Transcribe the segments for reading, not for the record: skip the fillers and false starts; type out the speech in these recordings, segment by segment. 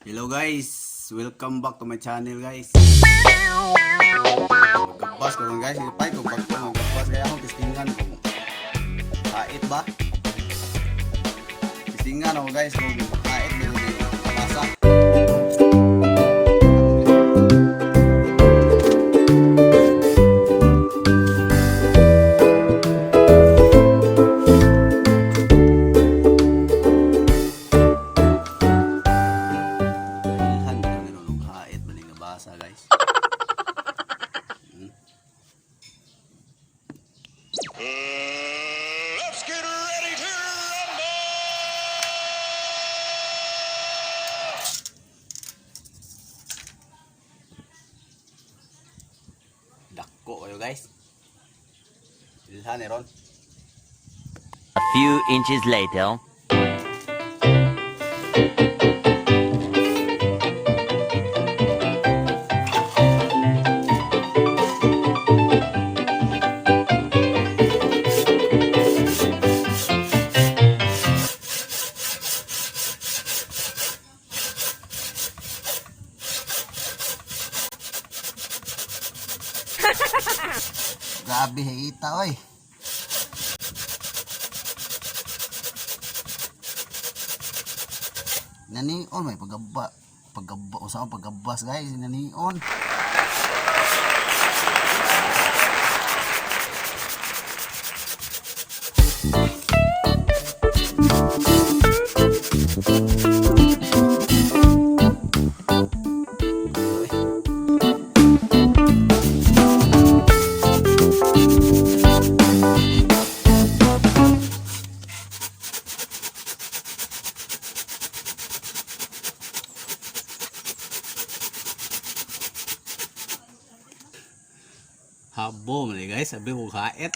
Hello guys, welcome back to my channel, guys. Magabas ko ron, guys, ipay ko bago magabas kaya akong testingan kung hait ba. Testingan ako, guys, kung hait ba yung basa. Ilhan ba nila nung hait ba ni basa, guys? Let's get ready to rumble! Dako kayo, guys. Ilhan eh ron. A few inches later. Grabe hita oy. Nanion may pagaba. Pagaba usa ang pagabas, guys, nanion. Habo man eh, guys, sabi ko hait.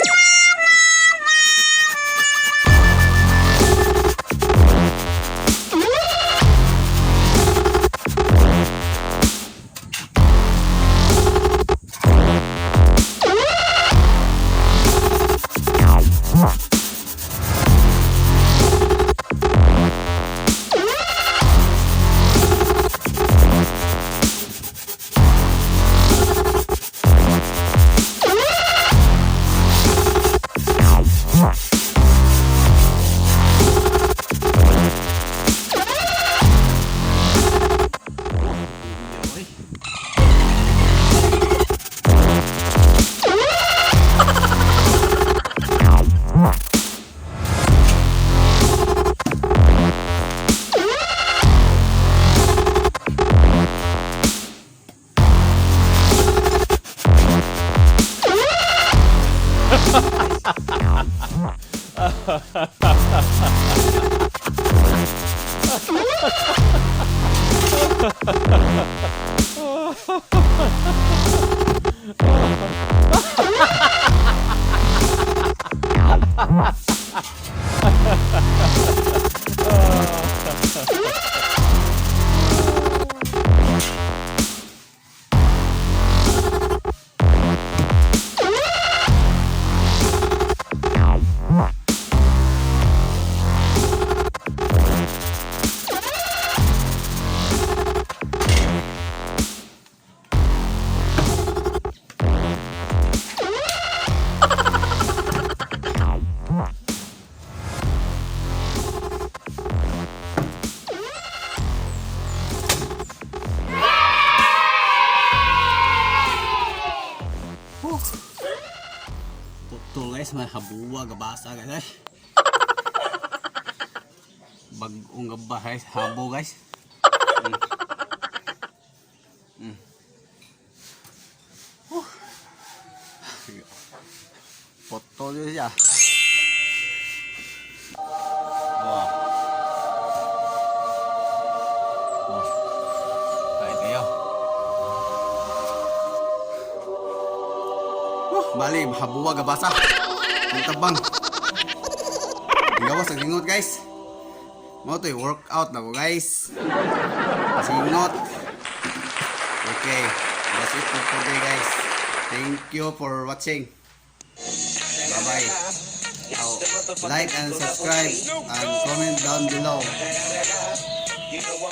Oy. Putol, guys, may habuwa gabasa, guys. Ay. Bagong gaba, guys, habo, guys. Huh. Putol yun siya. Wow. Oh. Kain kayo. Oh, bali, habuwa gabasa. Ang tabang. Gawas ang singot, guys. Mo to workout na ko, guys. Singot. Okay, that's it for today, guys. Thank you for watching. Bye bye. Oh, like and subscribe and comment down below. You know